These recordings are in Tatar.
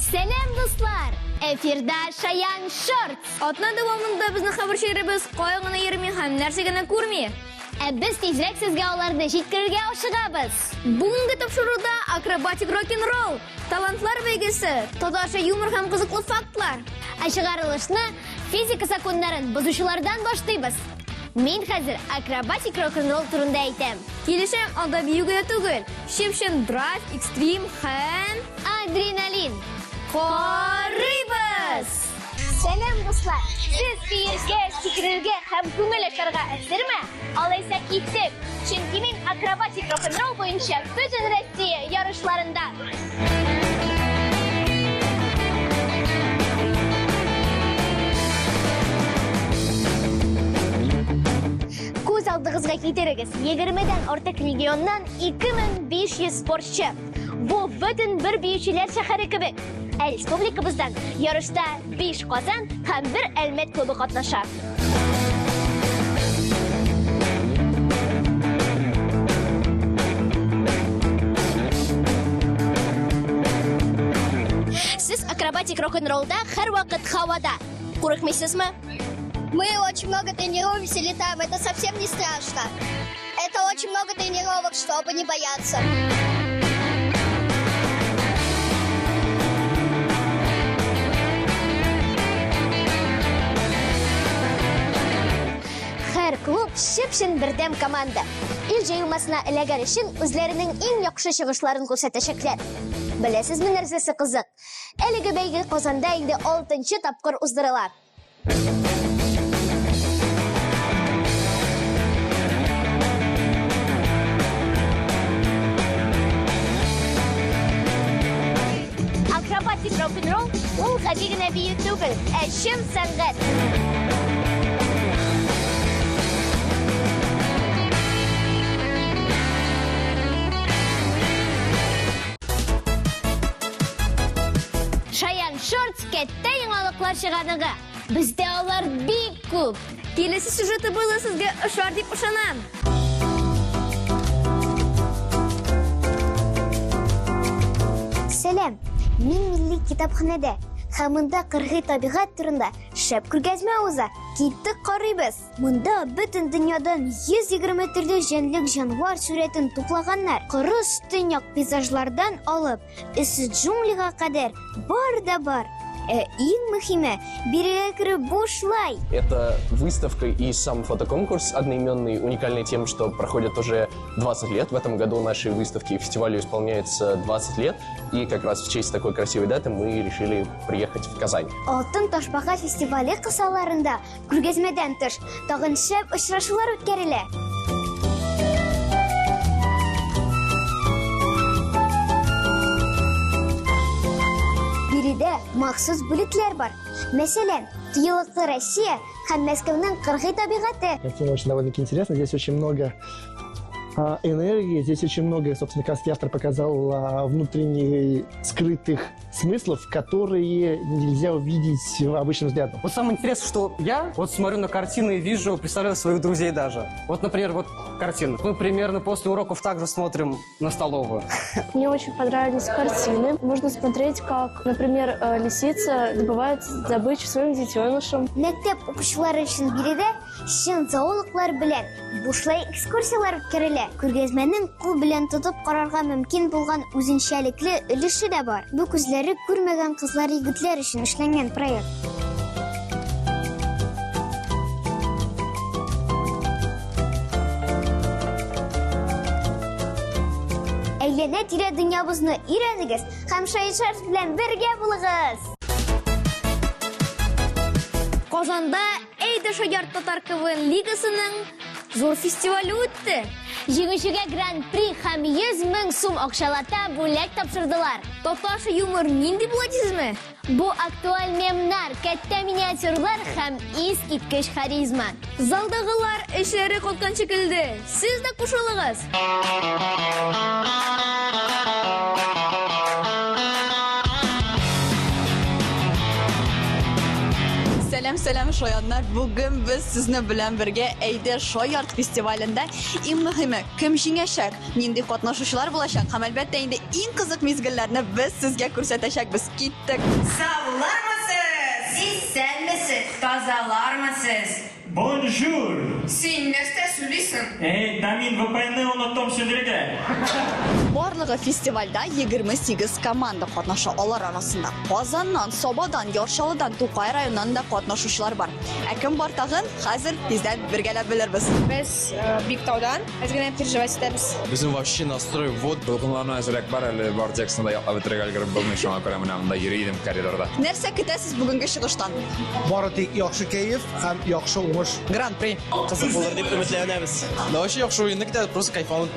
Сәлам, дуслар! Эфирда Шаян Шортс. Атна дәвамында безнең хәбәрчеләребез кая гына йөрми һәм нәрсә генә күрми. Ә без тизрәк сезгә аларны җиткерергә ашыгабыз. Бүгенге тапшыруда акробатик рок-н-ролл, талантлар бәйгесе, татарча юмор һәм кызыклы фактлар. Ә чыгарылышны физика законнарын бозучылардан башлыйбыз. Мин хәзер акробатик рок-н-ролл турында әйтәм. Килешәм, анда бию генә түгел, чып-чын драйв, экстрим һәм адреналин. Карыйбыз! Сәлам, дуслар! Сез биергә, сикерергә һәм күңел ачарга әзерме? Алайса киттек! Чөнки мин акробатик рок-н-ролл буенча бөтен Россия ярышларында. Күз алдыгызга китерегез, 20-дән артык регионнан 2500 спортчы. Бу бөтен бер биючеләр шәһәре кебек. Ә республикабыздан ярышта 5 Казан һәм 1 Әлмәт клубы катнаша. Сез акробатик рок-н-роллда һәрвакыт һавада. Курыкмыйсызмы? Мы очень много тренируемся, летаем. Это совсем не страшно. Это очень много тренировок, чтобы не бояться. Һәр клуб чып-чын бердәм команда. Ил җыелмасына эләгер өчен үзләренең иң яхшы чыгышларын күрсәтәчәкләр. Беләсезме нәрсәсе кызык? Әлеге бәйге Казанда инде 6 тапкыр уздырыла. Акробатик рок-н-ролл ул гади генә бию түгел, ә чын сәнгать. Шаян Шортс кәттә яңалыклар чыганагы. Бездә алар бик күп. Киләсе сюжетыбыз да сезгә ошар дип ышанам. Сәлам! Мин милли китапханәдә. Һәм монда кыргый табигать турында шәп күргәзмә уза. Киттек карыйбыз. Монда бөтен дөньядан 120 төрле җәнлек-җанвар сурәтен туплаганнар. Кырыс төньяк пейзажлардан алып, эссе джунглига кадәр бар да бар. Ә иң мөһиме, бирегә керү бушлай. Это выставка и сам фотоконкурс одноименный, уникальный тем, что проходит уже 20 лет. В этом году нашей выставке и фестивалю исполняется 20 лет. И как раз в честь такой красивой даты мы решили приехать в Казань. Алтын ташбака фестивале кысаларында күргәзмәдән тыш тагын шәп очрашулар үткәрелә. Биредә махсус бүлекләр бар. Мәсәлән, Тыюлыклы Россия һәм Мәскәүнең кыргый табигате. Картина очень довольно-таки интересная. Здесь очень много энергии, здесь очень много, собственно, как раз автор показал внутренних скрытых смыслов, которые нельзя увидеть обычным взглядом. Вот самое интересное, что я вот смотрю на картины и вижу, представляю своих друзей даже. Вот, например, вот картина. Мы примерно после уроков также смотрим на столовую. Мне очень понравились картины. Можно смотреть, как, например, лисица добывает добычу своим детенышам. Мәктәп укучылары өчен биредә чын зоологлар белән бушлай экскурсияләр үткәрелә. Күргәзмәнең кул белән тотып карарга мөмкин булган үзенчәлекле өлеше дә бар. Бу күзләре күрмәгән кызлар егетләр өчен эшләнгән проект. Әйләнә-тирә дөньябызны өйрәнегез һәм Шаян Шортс белән бергә булыгыз! Казанда Әйдә шаярт татар КВН лигасының зур фестивале үтте. Җиңүчегә гран-при һәм 100 мең сум акчалата бүләк тапшырдылар. Татарча юмор нинди була дисезме? Бу актуаль мемнар, кәттә миниатюрлар һәм искиткеч харизма. Залдагылар эшләре катканчы көлде. Сез дә кушылыгыз. Сәлам, сәлам, шаяннар. Бүген без сезне белән бергә Әйдә шаярт фестивалендә иң мөһиме, кем җиңәчәк, нинди катнашучылар булачак һәм әлбәттә инде иң кызык мизгелләрне без сезгә күрсәтәчәкбез. Киттек. Саулармысыз? Исәнмесез? Тазалармысыз? Бонжур! Син нәрсә сөйлисең? Эй, да мин VPN-ны оныттым сүндерергә. Барлыгы фестивальдә 28 команда катнаша. Алар арасында Казаннан, Сабадан, Яр Чаллыдан, Тукай районыннан да катнашучылар бар. Ә кем бар тагын? Хәзер тиздән бергәләп белербез. Без Биктаудан әз генә переживать итәбез. Безнең вообще настрой вот. Дулкынлану әзрәк бар әле, бар текстны да ятлап бетерергә өлгереп булмый, шуңа күрә менә монда йөри идем коридорда. Нәрсә көтәсез бүгенге чыгыштан? Бары тик яхшы кәеф һәм яхшы уңыш. Гран-при. Кызык булыр дип өметләнәбез. Да вообще яхшы уенны көтәбез, просто кайфанып.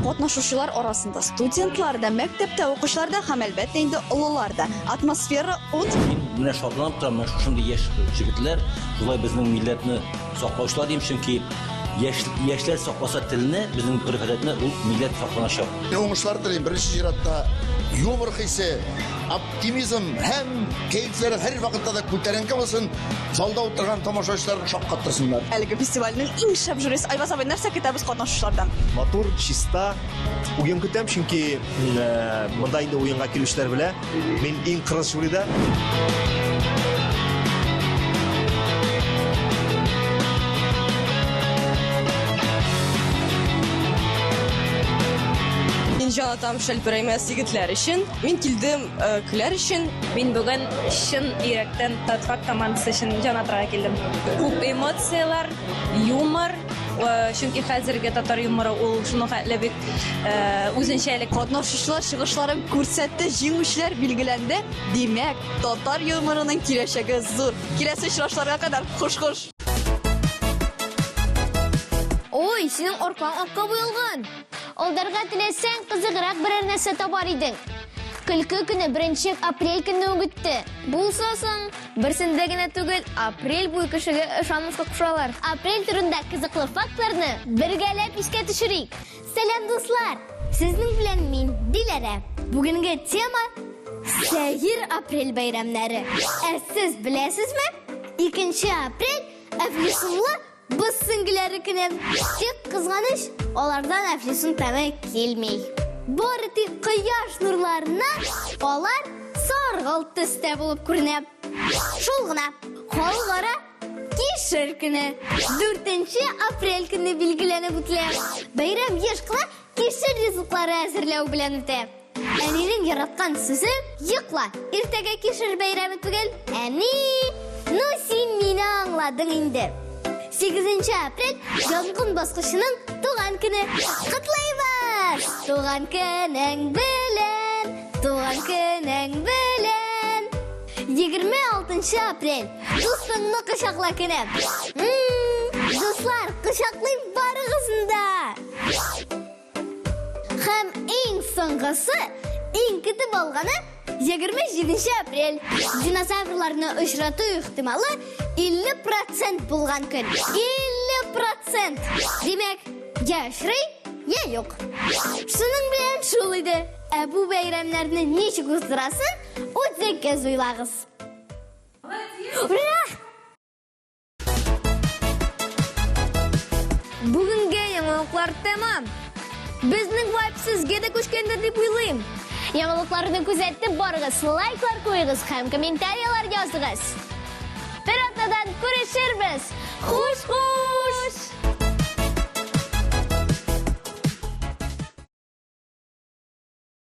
Катнашучылар арасында студентлар да, мәктәптә укучылар да һәм әлбәттә инде олылар да. Атмосфера ут. Мин менә шатланып торам, менә шушындый яшь җегетләр шулай безнең милләтне саклаучылар дим, чөнки яшь, яшьләр сакласа телне, безнең гореф-гадәтне, ул милләт сакланачак. Уңышлар телим. Беренче чиратта юмор хисе, оптимизм һәм кәефләре һәрвакытта да күтәренке булсын. Залда утырган тамашачылар шаккатырсыннар. Әлеге фестивальнең иң шәп жюрисы Айваз абый, нәрсә көтәбез катнашучылардан? Матур, чиста уен көтәм, чөнки монда инде уенга килүчеләр белә, мин иң кырыс жюрида. Мин җан атам шәлперәймәс егетләр өчен. Мин килдем көләр өчен. Мин бүген чын йөрәктән Татфак командасы өчен җан атарга килдем. Күп эмоцияләр, юмор, чөнки хәзерге татар юморы ул шуның хәтле бик үзенчәлек. Катнашучылар чыгышларын күрсәтте, җиңүчеләр билгеләнде. Димәк, татар юморының киләчәге зур. Киләсе очрашларга кадәр хуш-хуш! Ой, синең аркаң акка буялган. Алдарга теләсәң, кызыграк берәр нәрсә табар идең. Көлке көне 1 апрель көнне үк үтте. Булса соң, берсендә генә түгел, апрель буе кешегә ышанмаска кушалар. Апрель турында кызыклы фактларны бергәләп искә төшерик. Сәлам, дуслар! Сезнең белән мин, Диләрә. Бүгенге тема сәер апрель бәйрәмнәре. Ә сез беләсезме? 2 апрель әфлисунлы боз сөңгеләре көне. Тик кызганыч, алардан әфлисун тәме килми. Бары тик кояш нурларына алар саргылт төстә булып күренә. Шул гына. Халыкара кишер көне 4 апрель көне билгеләнеп үтелә. Бәйрәм еш кына кишер ризыклары әзерләү белән үтә. Әнинең яраткан сүзе йокла. Иртәгә кишер бәйрәме түгел. Әни, ну син мине аңладың инде. 8 апрель янгын баскычының туган көне. Котлыйбыз! Туган көнең белән, туган көнең белән. 26 апрель дустыңны кочакла көне. Дуслар, кочаклыйм барыгызны да. Һәм иң соңгысы, иң көтеп алганы 27 апрель. Динозаврларны очрату ихтималы 50% булган көн. 50%! Димәк, я очрый, я юк. Шуның белән шул иде. Ә бу бәйрәмнәрне ничек уздырасын үзегез уйлагыз. Ура! Бүгенге яңалыклар тәмам. Безнең вайб сезгә дә күчкәндер дип уйлыйм. Яңалыкларны күзәтеп барыгыз, лайклар куегыз һәм комментарийлар языгыз. Бер атнадан күрешербез. Хуш-хуш!